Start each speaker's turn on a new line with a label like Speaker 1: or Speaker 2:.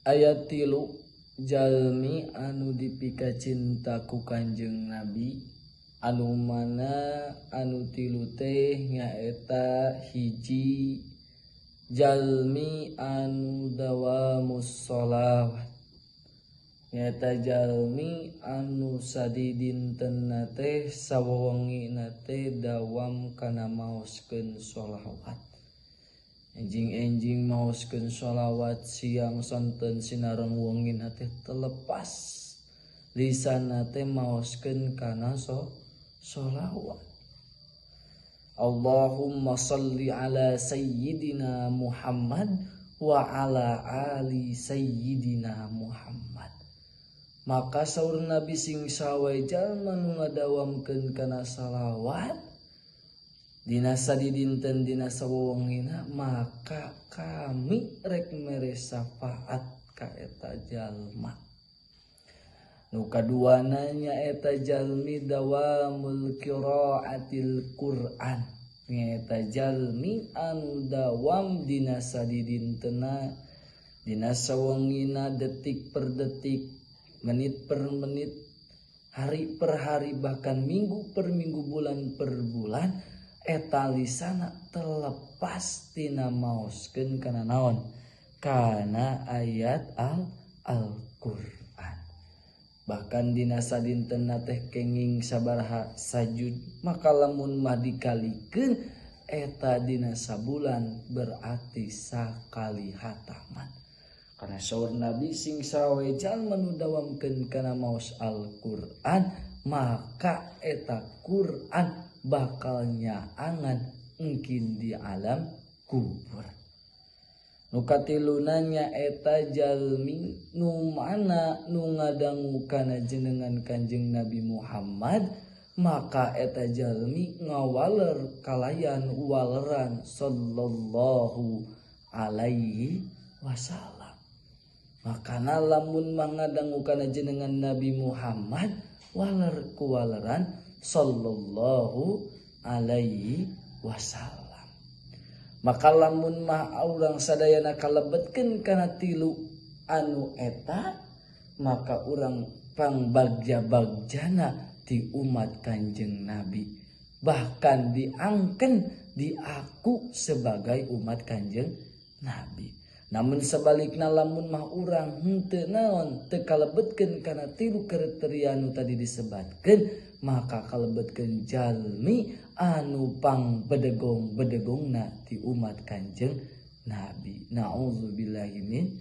Speaker 1: Aya tilu jalmi anu dipika cinta ku Kanjeng Nabi, anu mana anu tilu teh nyaeta hiji jalmi anu dawamus sholawat, nyaeta jalmi anu sadidintenna teh sawewengina teh dawam kana maoskeun sholawat. Enjing-enjing maoskeun sholawat siang sonten sinareng wengina teh telepas lisanna teh maoskeun kana sholawat. Allahumma salli ala sayyidina Muhammad wa ala ali sayyidina Muhammad. Maka saur Nabi sing sawe jalma nu ngadawamkeun kana salawat dina sadidinten dina sawewengina, maka kami rek mere syafaat ka eta jalma. Nu kaduana nyaeta jalmi dawamul qiraatil Quran, nyaeta jalmi anu dawam dina sadidintena dina sawengina, detik per detik, menit per menit, hari per hari, bahkan minggu per minggu, bulan per bulan, eta lisana terlepas tina maoskeun kana naon? Kana ayat Al-Qur'an. Bahkan dina sadintenna teh kenging sabaraha sajud, maka lamun mah dikalikeun eta dina sabulan berarti sakali hataman. Karena saur Nabi sing sawe jalma nu dawamkeun kana maos Al-Qur'an, maka eta Qur'an bakal nyaangan engkin di alam kubur. Nu katiluna nyaeta jalmi nu mana nu ngadangu kana jenengan Kanjeng Nabi Muhammad, maka eta jalmi ngawaler kalayan waleran sallallahu alaihi wasallam. Makana lamun mangadangu kana jenengan Nabi Muhammad, waler kuwaleran sallallahu alaihi wasallam. Maka lamun mah urang sadayana kalebetkeun kana tilu anu eta, maka urang pangbagja-bagjana ti umat Kanjeng Nabi, bahkan diangken diaku sebagai umat Kanjeng Nabi. Namun sebalikna lamun mah urang henteu naon teu kalebetkeun kana tilu kriteria nu tadi disebatkeun, maka kalebetkeun jalmi anu pang bedegong-bedegongna ti umat Kanjeng Nabi. Na'udzubillahi min